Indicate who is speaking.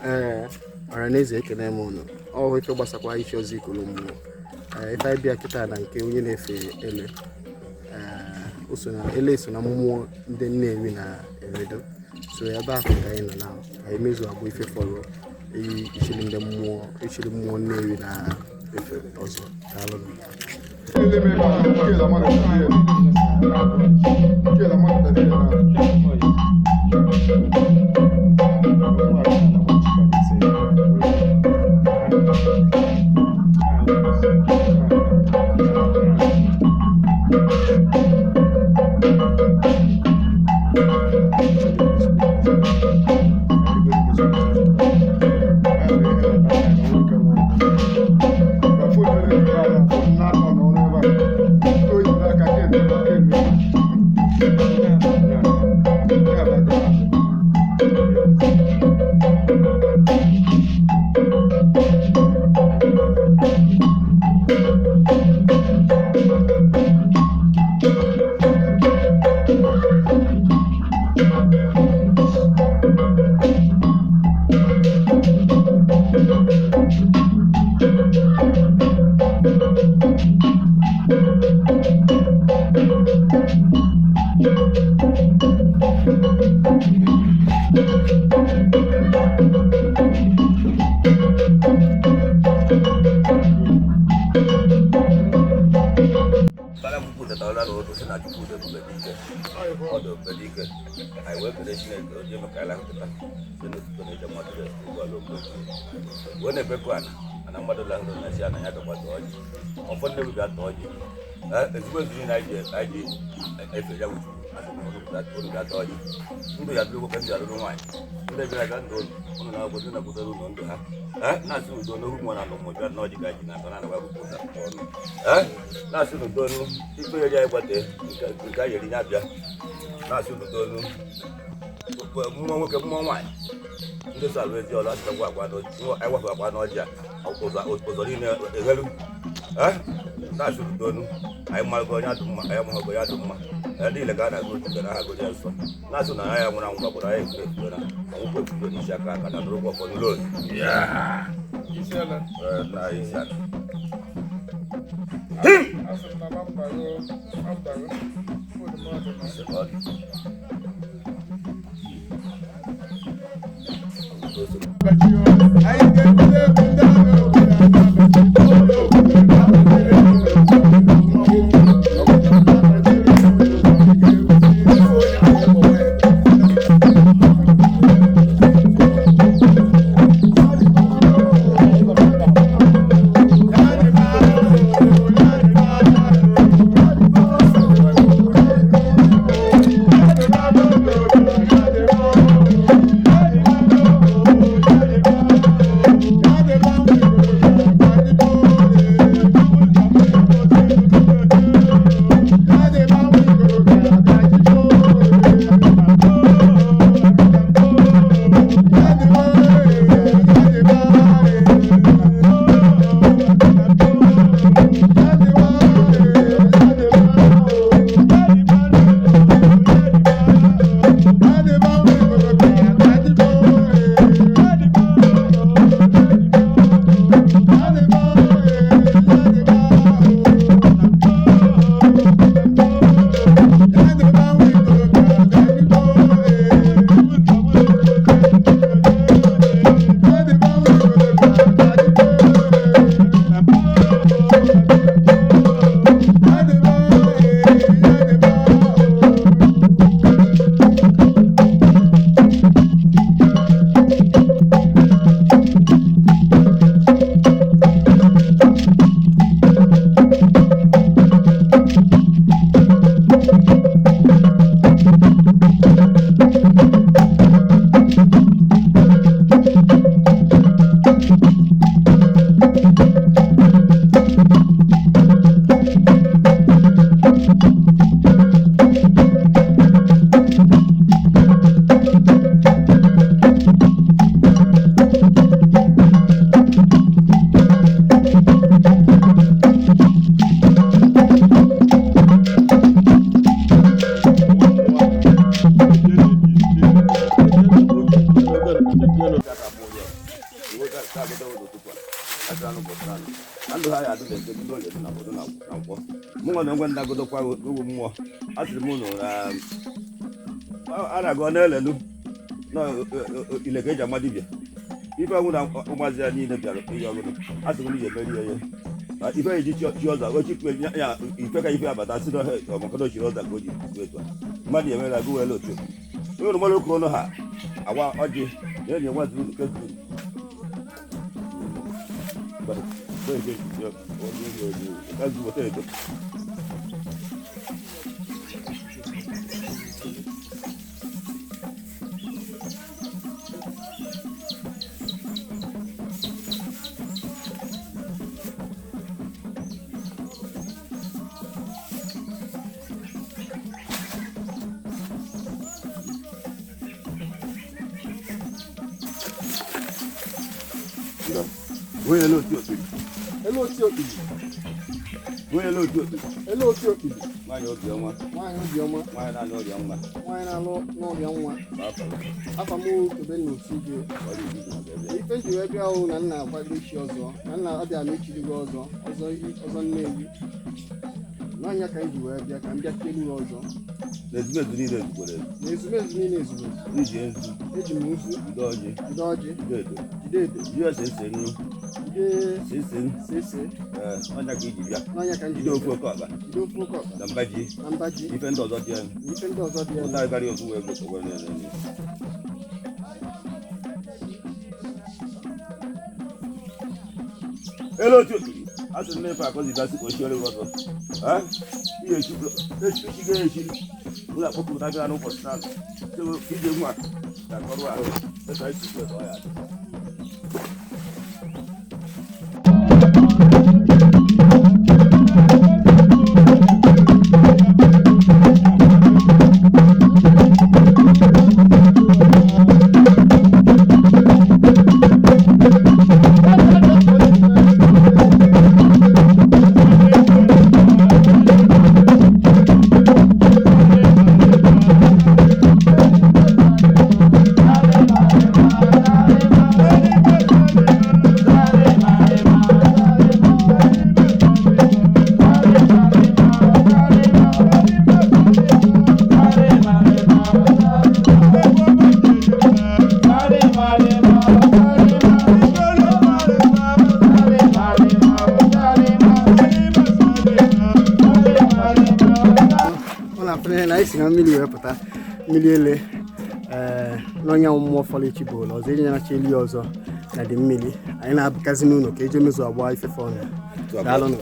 Speaker 1: Ee, ọhaneze, ekene m ụnụ. Ọ ife gbasakwa ichi ọzọ ikolo mmụọ. Ee, ife anyị bịa kịta na nke onye na-efe ele. Ee, o so na ele, so na mmụọ ndị Nnewi na-eredo. So ebe ahụ ka anyị nọ na anyị mezu abụ ife fọrọ ichiri ndị mmụọ, ichiri mmụọ Nnewi na efe ọzọ. Daalụ.
Speaker 2: Bara Chukwu tetara n'ụtụ sị na Chukwu dị ebube dị ike, ọ dị ebube dị ike. Anyị wee kelee Chineke onye maka anyị lahụtata site n'otuto na ịja mmadụ dị ụgbọala ogbe wee na-ebekụ ana ana mmadụ lahụrụ na si ana ya gakwa tọọ ọjị ọfọ nne bịa tọọ ọjị. Ee, ezigbo ezigbo niile anyị ji efe ya bụ Chukwu asị na unu bịa tọọ ọjị. Ndụ ya dịrị nwoke, ndụ ya dịrị nwaanyị, ndị bịara abịa, ndụ unu unu na-akwụkwọ ndị na-akwụdoro ụlọ ndụ ha. Ee, na-asị udo n'okwu nwa na alụmụ bịa n'ọjị ka ji na-atọ na-anagwa akwụkwọ ụta ọnụ. Ee, na-asị n'udo nu ikpe eri anyị gbate nke anyị eri ya bịa. Na-asị n'udo nu mmụọ nwoke, mmụọ nwaanyị, ndị so alụ ezi ọlụ asịtakwa akwa anyị wafụ akwa n'ọjị a ụzọ niile eghelu. Ee, na-asị n'udo nu anyị marụgo onye adụ mma, anyị amaghị onye adụ mma. Ee, niile ka a na-agụ otu na aha gonye nsọ na-asị na anyị nwụrụ anwụ gbakwara anyị efuru efuo na ọnwụkwụ efuo n'isi aka aka na nụrụkwa ọfọ n'ụlọ ozi. Ee, na isi ala.
Speaker 3: Asị m na mbago mbago food mmadụ na
Speaker 2: Isi ka ọ dị.
Speaker 3: Anyị ga-ebute egwu ndị agha obodo anyị.
Speaker 2: N'ụtụtụ a asịra n'ụbọchị na na ndụ ha ya adụ na-eke ndị olie na obodo na nkwọ. Mụ nwa na ngwa ndagodokwa ugwu mmụọ. Asịrị m ụnụ na a na-agụ na-elelu na ile ka eji ama dibịa ife ọnwụ na ụmụazị ya niile bịara ihe ọgụnụ. Asịrị m iji emeri ya ihe ife eji chi ọzọ ochikwu ya ife ka ife abata sị na ọmakọdọ chiri ọzọ ka o ji etu a mmadụ emere agụ wele otu onye ụlọ mmadụ ụka ụnụ ha awa ọjị na enyi nwa zuru nke zuru. Onye n'otu okpiri.
Speaker 1: Elu otu okpiri.
Speaker 2: Onye n'otu okpiri.
Speaker 1: Elu otu okpiri.
Speaker 2: Nwaanyị obiọma.
Speaker 1: Nwaanyị obiọma.
Speaker 2: Nwaanyị na-alụ ọrịa nwa.
Speaker 1: Nwaanyị na-alụ n'ọrịa nwa. Afa m tobe na otu igwe. Ife ji wee bịa hụ na nna akwado ichi ọzọ na nna abịa na echiri gị ọzọ ọzọ ọzọ Nnewi n'anya ka m ji wee bịa ka m bịa kelu gị ọzọ.
Speaker 2: Na ezumezu niile ezukwere ezu.
Speaker 1: Na ezumezu niile ezuru ezu.
Speaker 2: Iji nzu.
Speaker 1: Eji m nzu.
Speaker 2: Jide ọjị.
Speaker 1: Jide ọjị.
Speaker 2: Jide edo.
Speaker 1: Jide edo.
Speaker 2: Jide ose ese nnu.
Speaker 1: Jide
Speaker 2: Sese nnu.
Speaker 1: Sese.
Speaker 2: Ee, ọnya ka iji bịa.
Speaker 1: N'anya ka m ji
Speaker 2: Jide ofu oke ọkpa.
Speaker 1: Jide ofu oke ọkpa.
Speaker 2: Na mba ji.
Speaker 1: Na mba ji.
Speaker 2: Ife ndị ọzọ dị elu.
Speaker 1: Ife ndị ọzọ dị elu.
Speaker 2: Ụta karịa ofu wee gote wee na-ere. Elu otu okiri a sị na ife akọzi gasị ka ochiere gị ọzọ. Ihe echi ga-echi ụlọ akpọpụta gị n'ụbọchị taa ije nwa ka kọrọ ahụ dịka isi kwe ka ọ ya dị.
Speaker 1: Ọ na-afụnye na anyị si na mmiri wee pụta mmiri ele ee n'ọnya mmụọ fọrọ echi bụ ụlọ ọzọ enye nacha eli ọzọ na dị mmiri anyị na-abụkazi n'ụlọ ka eji emezu agba ifefe ọnụ. Daalụnụ.